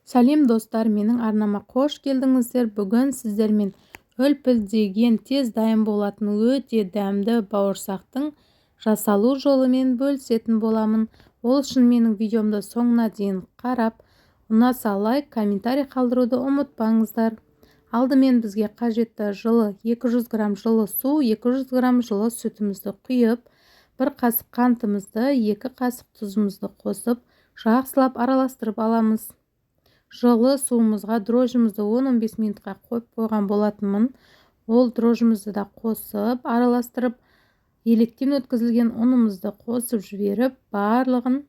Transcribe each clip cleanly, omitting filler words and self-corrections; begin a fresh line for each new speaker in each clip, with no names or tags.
Сәлем, достар! Менің арнама қош келдіңіздер! Бүгін сіздермен үлпілдеген, тез дайын болатын, өте дәмді бауырсақтың жасалу жолымен бөлісетін боламын. Ол үшін менің видеомды соңына дейін қарап, ұнаса лайк, комментарий қалдыруды ұмытпаңыздар. Алдымен бізге қажетті жылы 200 грамм жылы су, 200 грамм жылы сүтімізді құйып, бір қасық қантымызды, 2 қасық тұзымызды қосып, жақсылап араластырып аламыз. Жылы суымызға дрожжімізді 10-15 минутқа қойып қойған болатынмын. Ол дрожжімізді да қосып, араластырып, електен өткізілген ұнымызды қосып жіберіп, барлығын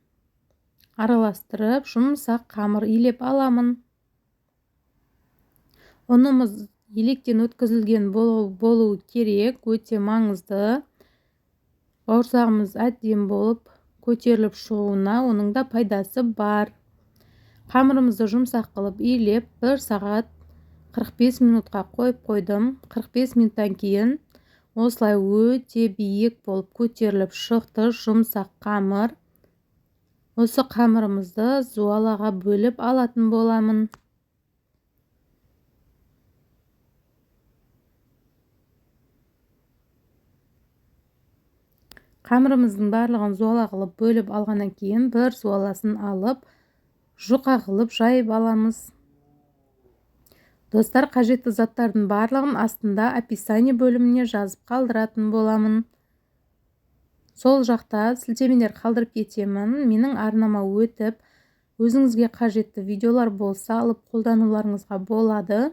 араластырып, жұмсақ қамыр илеп аламын. Ұнымыз електен өткізілген болуы керек, өте маңызды. Бауырсағымыз әбден болып көтеріліп шығуына оның да пайдасы бар. Қамырымызды жұмсақ қылып илеп, 1 сағат 45 минутқа қойып қойдым. 45 минуттан кейін осылай өте биік болып көтеріліп шықты жұмсақ қамыр. Осы қамырымызды зуалаға бөліп алатын боламын. Қамырымыздың барлығын зуала қылып бөліп алғаннан кейін бір зуаласын алып, жұқа қылып жайып аламыз. Достар, қажетті заттардың барлығын астында описание бөліміне жазып қалдыратын боламын. Сол жақта сілтемелер қалдырып кетемін. Менің арнама өтіп, өзіңізге қажетті видеолар болса алып қолдануларыңызға болады.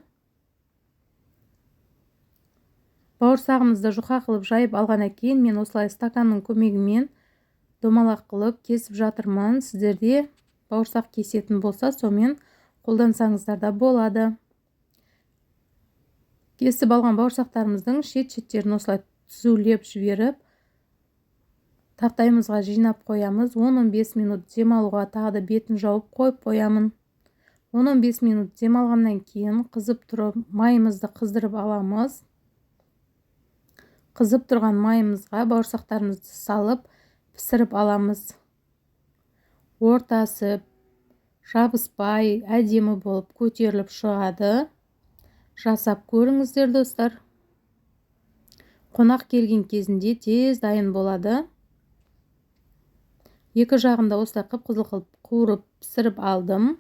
Бауырсағымызды жұқа қылып жайып алғаннан кейін мен осылай стаканның көмегімен домалақ қылып кесіп жатырмын. Сіздерде бауырсақ кесетін болса, сонымен қолдансаңыздар да болады. Кесіп алған бауырсақтарымыздың шет-шеттерін осылай түзулеп жіберіп, тақтайымызға жинап қоямыз. 10-15 минут демалуға тағы да бетін жауып қойып қоямын. 10-15 минут демалғаннан кейін қызып тұрып майымызды қыздырып аламыз. Қызып тұрған майымызға бауырсақтарымызды салып пісіріп аламыз. Ортасы жабыспай, әдемі болып көтеріліп шығады. Жасап көріңіздер, достар. Қонақ келген кезінде тез дайын болады. Екі жағында осылай қып-қызыл қылып қуырып пісіріп алдым.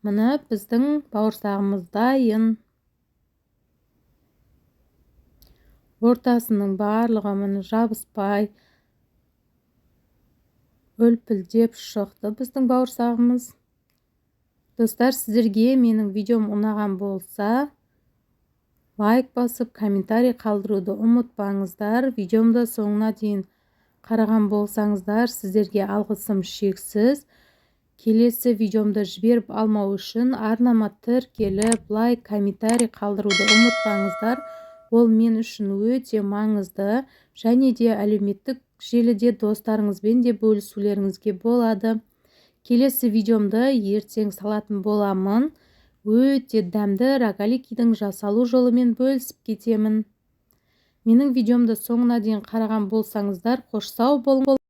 Міне, біздің бауырсағымыз дайын. Ортасының барлығы міне жабыспай үлпілдеп шықты біздің бауырсағымыз. Достар, сіздерге менің видеом ұнаған болса, лайк басып, комментарий қалдыруды ұмытпаңыздар. Видеомды соңына дейін қараған болсаңыздар, сіздерге алғысым шексіз. Келесі видеомды жіберіп алмау үшін арнама тіркеліп, лайк, комментарий қалдыруды ұмытпаңыздар. Ол мен үшін өте маңызды, және де әлеуметтік желіде достарыңызбен де бөлісулеріңізге болады. Келесі видеомды ертең салатын боламын. Өте дәмді рогаликидің жасалу жолымен бөлісіп кетемін. Менің видеомды соңына дейін қараған болсаңыздар, қош сау болыңыз.